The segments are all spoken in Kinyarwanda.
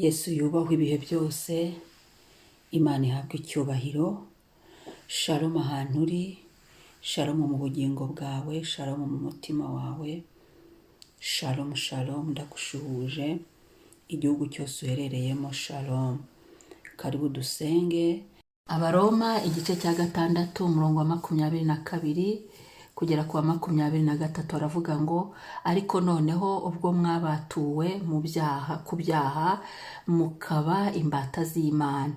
Yesu yubahwe ibihe byose, Imana ihabwe icyubahiro. Shalom ahantu uri, shalom mu bugingo bwawe, shalom mu mutima wawe, shalom shalom, ndagushuhuje igihugu cyose uherereyemo, shalom. Karibu dusenge. Abaroma igice cya 6, umurongo wa 22 kugera ku wa 23, aravuga ngo: "Ariko noneho ubwo mwabatuwe mu byaha, ku byaha, mukaba imbata z'Imana,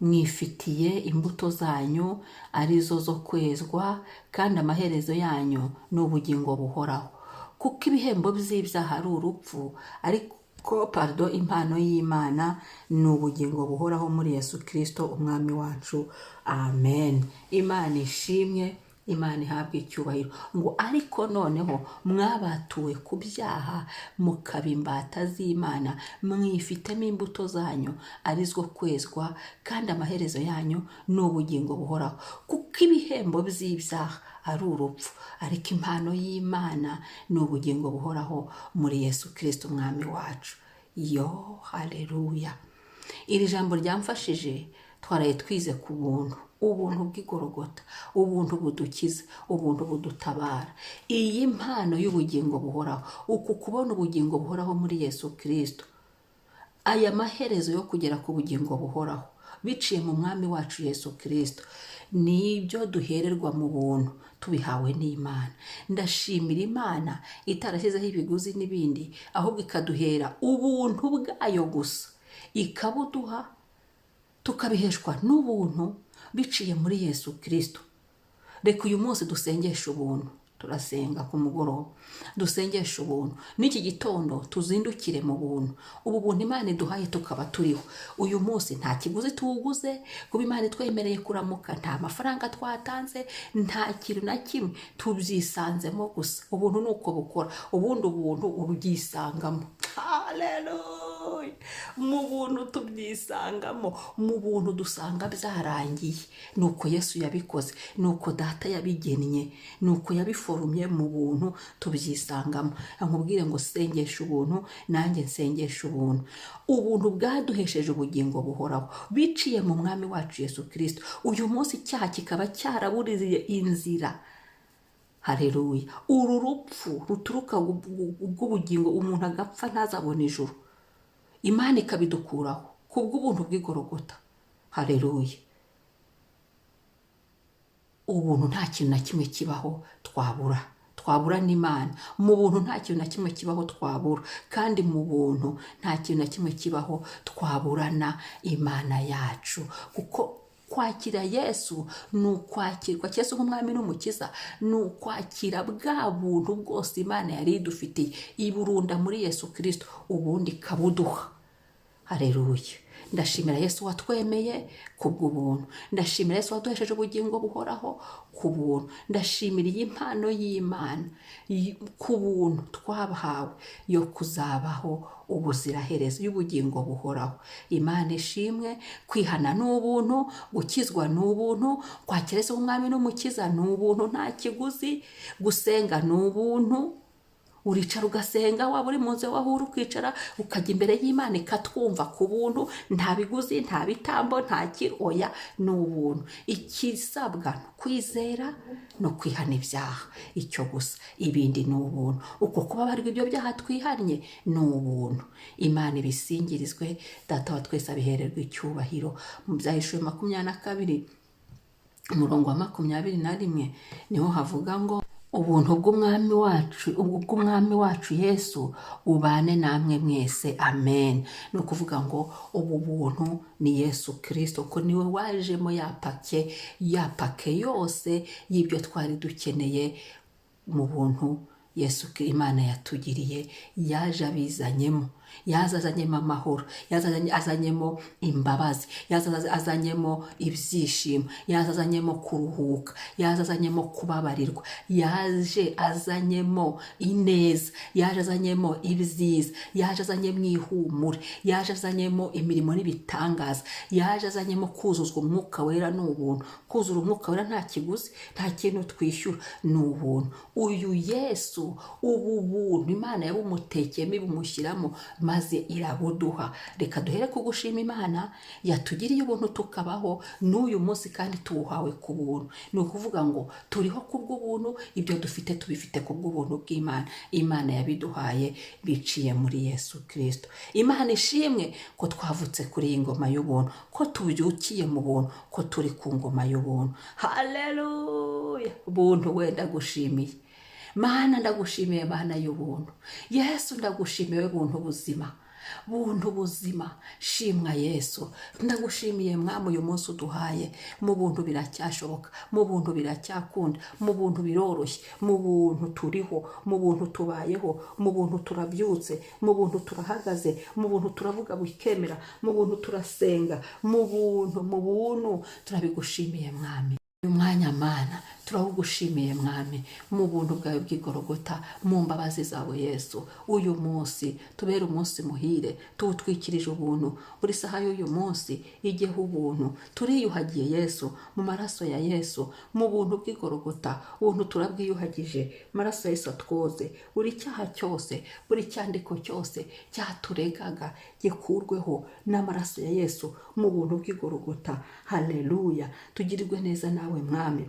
mwifitiye imbuto zanyu, arizo zo kwezwa, kandi amaherezo yanyu ni ubugingo buhoraho. Kuko ibihembo by'ibyaha ari urupfu, ariko pardon, impano y'Imana ni ubugingo buhoraho muri Yesu Kirisito Umwami wacu. Amen." Imana ishimwe, Imana ihabwe icyubahiro. Ngo ariko noneho mwabatuwe ku byaha, mukaba imbata z'Imana, mwifitemo imbuto zanyu, arizo kwezwa, kandi amaherezo yanyu ni ubugingo buhoraho. Kuko ibihembo by'ibyaha ari urupfu, ariko impano y'Imana ni ubugingo buhoraho muri Yesu Kirisito Umwami wacu. Yo haleluya! Iri jambo ryamfashije. Twaraye twize ku buntu, ubuntu bw'igorogota, ubuntu budukiza, ubuntu budutabara. Iyi mpano y'ubugingo buhoraho, uku kubona ubugingo buhoraho muri Yesu Kirisito, aya maherezo yo kugera ku bugingo buhoraho biciye mu Mwami wacu Yesu Kirisito, nibyo duhererwa mu buntu, tubihawe n'Imana. Ndashimira Imana itarashyizeho ibiguzi n'ibindi, ahubwo ikaduhera ubuntu bwayo gusa, ikabuduha, tukabiheshwa n'ubuntu biciye muri Yesu Kirisito. Reka uyu munsi dusengeshe ubuntu. Turasenga ku mugoroba, dusengeshe ubuntu. N'iki gitondo tuzindukire mu buntu, ubu buntu Imana iduhaye tukaba turiho uyu munsi. Nta kiguzi tuwuguze. Kuba Imana itwemereye kuramuka, nta mafaranga twatanze, nta kintu na kimwe, tubyisanzemo gusa. Ubuntu ni uko bukora. Ubundi ubuntu ubyisangamo. Haleluya! Mu buntu tubyisangamo, mu buntu dusanga byarangiye. Ni uko Yesu yabikoze, ni uko Data yabigennye, ni uko yabiforumye. Mu buntu tubyisangamo. Nkubwire ngo sengesha ubuntu, nanjye nsengesha ubuntu. Ubuntu bwaduhesheje ubugingo buhoraho biciye mu Mwami wacu Yesu Kirisito. Uyu munsi icyaha kikaba cyaraburiye inzira. Hareruya! Uru rupfu ruturuka bw'ubugingo, umuntu agapfa ntazabone ijuru, Imana ikabidukuraho kubw'ubuntu bw'igorogota. Hareruya! Ubuntu nta kintu na kimwe kibaho twabura, twabura n'Imana. Mu buntu nta kintu na kimwe kibaho twabura, kandi mu buntu nta kintu na kimwe kibaho twaburana Imana yacu. Kuko kwakira Yesu ni ukwakirwa Yesu nk'Umwami n'Umukiza, ni ukwakira bwa buntu bwose Imana yari idufitiye, iburunda muri Yesu Kirisito, ubundi ikabuduha. Hareruya! Ndashimira Yesu watwemeye kubw'ubuntu. Ndashimira Yesu waduhesheje ubugingo buhoraho ku buntu. Ndashimira iyi mpano y'Imana ku buntu twabahawe yo kuzabaho ubuziraherezo, y'ubugingo buhoraho. Imana ishimwe. Kwihana ni ubuntu, gukizwa ni ubuntu, kwakira Yesu nk'Umwami n'Umukiza ni ubuntu, nta kiguzi. Gusenga ni ubuntu. Uricara ugasenga, waba uri mu nzu wawe uri, ukicara ukajya imbere y'Imana ikatwumva ku buntu. Nta biguzi, nta bitambo, nta oya, ni ubuntu. Ikisabwa ni kwizera no kwihana ibyaha, icyo gusa. Ibindi ni ubuntu. Uko kubabarirwa ibyo byaha twihannye ni ubuntu. Imana ibisingirizwe, Data wa twese abihererwa icyubahiro. Mu Byahishuwe 22, umurongo wa 21, niho havuga ngo: "Ubuntu bw'Umwami wacu Yesu bubane namwe mwese. Amen." Ni ukuvuga ngo ubu buntu ni Yesu Kirisito, ko niwe wajemo ya paquet yose y'ibyo twari dukeneye. Mu buntu Yesu Imana yatugiriye, yaje abizanyemo. Yaza azanyemo amahoro, yaza azanyemo imbabazi, yaza azanyemo ibyishimo, yaza azanyemo kuruhuka, yaza azanyemo kubabarirwa, yaje azanyemo ineza, yaje azanyemo ibyiza, yaje azanyemo ihumure, yaje azanyemo imirimo n'ibitangaza, yaje azanyemo kuzuzwa Umwuka Wera. Ni ubuntu. Kuzura Umwuka Wera nta kiguzi, nta kintu twishyura, ni ubuntu. Uyu Yesu, ubu buntu Imana yabumutekeyemo, ibumushyiramo. maze irabuduha. Reka duhere ku gushima Imana yatugiriye ubuntu tukabaho n'uyu munsi, kandi tuwuhawe ku buntu. Ni ukuvuga ngo turiho ku bw'ubuntu, ibyo dufite tubifite ku bw'ubuntu bw'Imana. Imana yabiduhaye biciye muri Yesu Kirisito. Imana ishimwe ko twavutse kuri iyi ngoma y'ubuntu, ko tubyukiye mu buntu, ko turi ku ngoma y'ubuntu. Haleluya! Buntu we, ndagushimiye Mana, ndagushimiye Mana y'ubuntu. Yesu, ndagushimiye buntu buzima, buntu buzima. Shimwa Yesu, ndagushimiye Mwami uyu munsi uduhaye. Mu buntu biracyashoboka, mu buntu biracyakunda, mu buntu biroroshye, mu buntu turiho, mu buntu tubayeho, mu buntu turabyutse, mu buntu turahagaze, mu buntu turavuga bikemera, mu buntu turasenga, mu buntu, mu buntu turabigushimiye Mwami. Uyu mwanya Mana turawugushimiye Mwami, mu buntu bwawe bw'igorogota, mu mbabazi zawe Yesu. Uyu munsi tubere umunsi muhire, tuwutwikirije ubuntu. Buri saha y'uyu munsi ijyeho ubuntu. Turiyuhagiye Yesu mu maraso ya Yesu, mu buntu bw'igorogota. Ubuntu turabwiyuhagije, amaraso ya Yesu atwoze buri cyaha cyose, buri cyandiko cyose cyaturegaga gikurweho n'amaraso ya Yesu mu buntu bw'igorogota. Haleluya! Tugirirwe neza nawe Mwami.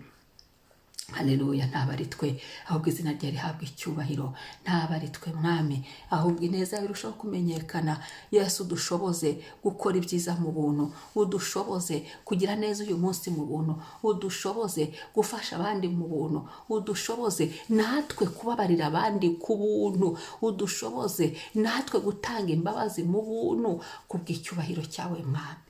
Haleluya! Ntabwo ari twe, ahubwo izina rye rihabwa icyubahiro. Ntabwo ari twe Mwami, ahubwo ineza yawe irushaho kumenyekana. Yesu, udushoboze gukora ibyiza mu buntu, udushoboze kugira neza uyu munsi mu buntu, udushoboze gufasha abandi mu buntu, udushoboze natwe kubabarira abandi ku buntu, udushoboze natwe gutanga imbabazi mu buntu kubw'icyubahiro cyawe Mwami.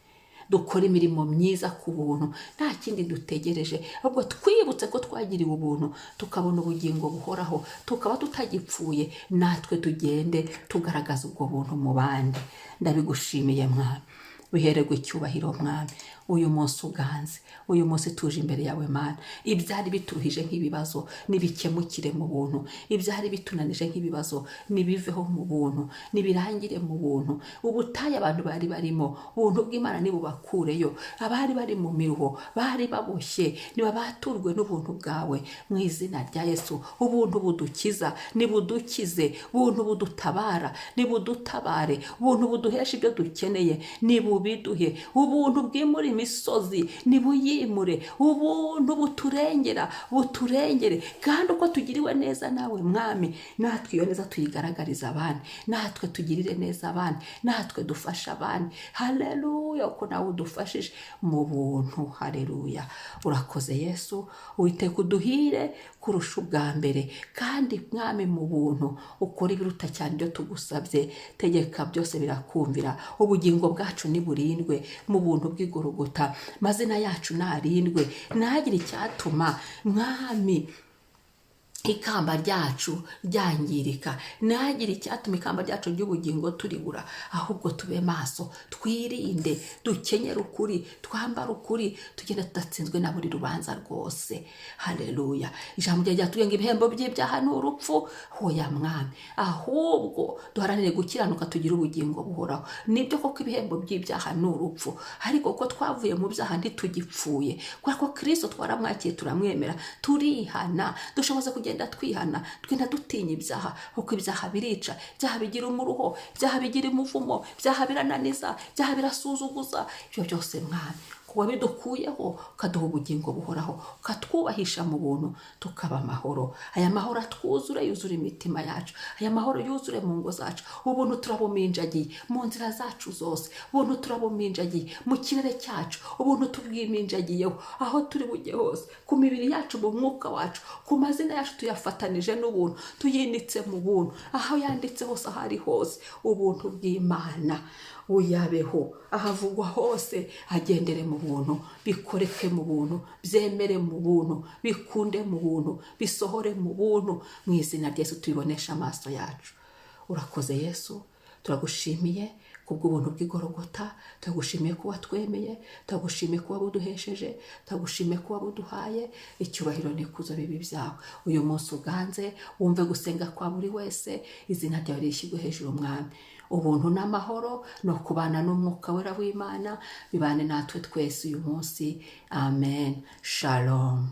Dukora imirimo myiza ku buntu, nta kindi dutegereje, ahubwo twibutse ko twagiriwe ubuntu tukabona ubugingo buhoraho, tukaba tutagipfuye. Natwe tugende tugaragaza ubwo buntu mu bandi. Ndabigushimiye Mwami, bihererwe icyubahiro Mwami. Uyu munsi uganze, uyu munsi tuje imbere yawe Mana. Ibyari bituruhije nk'ibibazo nibikemukire mu buntu, ibyari bitunanije nk'ibibazo nibiveho mu buntu, nibirangire mu buntu. Ubutayu abantu bari barimo, ubuntu bw'Imana nibubakureyo. Abari bari mu miruho, bari baboshye, nibabaturwe n'ubuntu bwawe mu izina rya Yesu. Ubuntu budukiza nibudukize, ubuntu budutabara nibudutabare, ubuntu buduhesha ibyo dukeneye nibubiduhe, ubuntu bwimura imisozi nibuyimure, ubuntu buturengera buturengere. Kandi uko tugiriwe neza nawe Mwami, natwe iyo neza tuyigaragariza abandi, natwe tugirire neza abandi, natwe dufashe abandi. Haleluya! Uko nawe udufashije mu buntu. Haleluya! Urakoze Yesu. Uwiteka uduhire kurusha ubwa mbere, kandi Mwami mu buntu ukora ibiruta cyane ibyo tugusabye. Tegeka byose birakumvira. Ubugingo bwacu niburindwe mu buntu bw'igorogota, amazina yacu narindwe, ntagire icyatuma Mwami ikamba ryacu ryangirika, ntagire icyatuma ikamba ryacu ry'ubugingo turibura. Ahubwo tube maso, twirinde, dukenyere ukuri, twambare ukuri, tugende tudatsinzwe na buri rubanza rwose. Haleluya! Ijambo ryawe ryatubwiye ngo ibihembo by'ibyaha ni urupfu. Hoya Mwami, ahubwo duharanire gukiranuka tugire ubugingo buhoraho. Nibyo koko ibihembo by'ibyaha ni urupfu, ariko kuko twavuye mu byaha ntitugipfuye, kubera ko Kirisito twaramwakiye, turamwemera, turihana, dushoboza kugenda twihana, twenda dutinya ibyaha, kuko ibyaha birica, ibyaha bigira umuruho, ibyaha bigira umuvumo, ibyaha birananiza, ibyaha birasuzuguza. Ibyo byose Mwami, kuba bidukuyeho ukaduha ubugingo buhoraho, ukatwubahisha mu buntu, tukaba amahoro. Aya mahoro atwuzure, yuzure imitima yacu, aya mahoro yuzure mu ngo zacu. Ubuntu turabuminjagiye mu nzira zacu zose, ubuntu turabuminjagiye mu kirere cyacu, ubuntu tubwiminjagiyeho aho turi bujye hose, ku mibiri yacu, mu mwuka wacu, ku mazina yacu tuyafatanije n'ubuntu, tuyinitse mu buntu, aho yanditse hose, aho ari hose. Ubuntu bw'Imana uyabeho, ahavugwa hose agendere mu buntu, bikoreke mu buntu, byemere mu buntu, bikunde mu buntu, bisohore mu buntu. Mu izina rya Yesu tubibonesha amaso yacu. Urakoze Yesu, turagushimiye kubw'ubuntu bw'igorogota, turagushimiye kuba twemeye, turagushimiye kuba buduhesheje, turagushimiye kuba buduhaye. Icyubahiro n'ikuzo bibi byawe. Uyu munsi uganze, wumve gusenga kwa buri wese, izina ryawe rishyirwe hejuru Mwami. Ubuntu n'amahoro no kubana n'umwuka wera w'Imana bibane natwe twese uyu munsi. Amen. Shalom.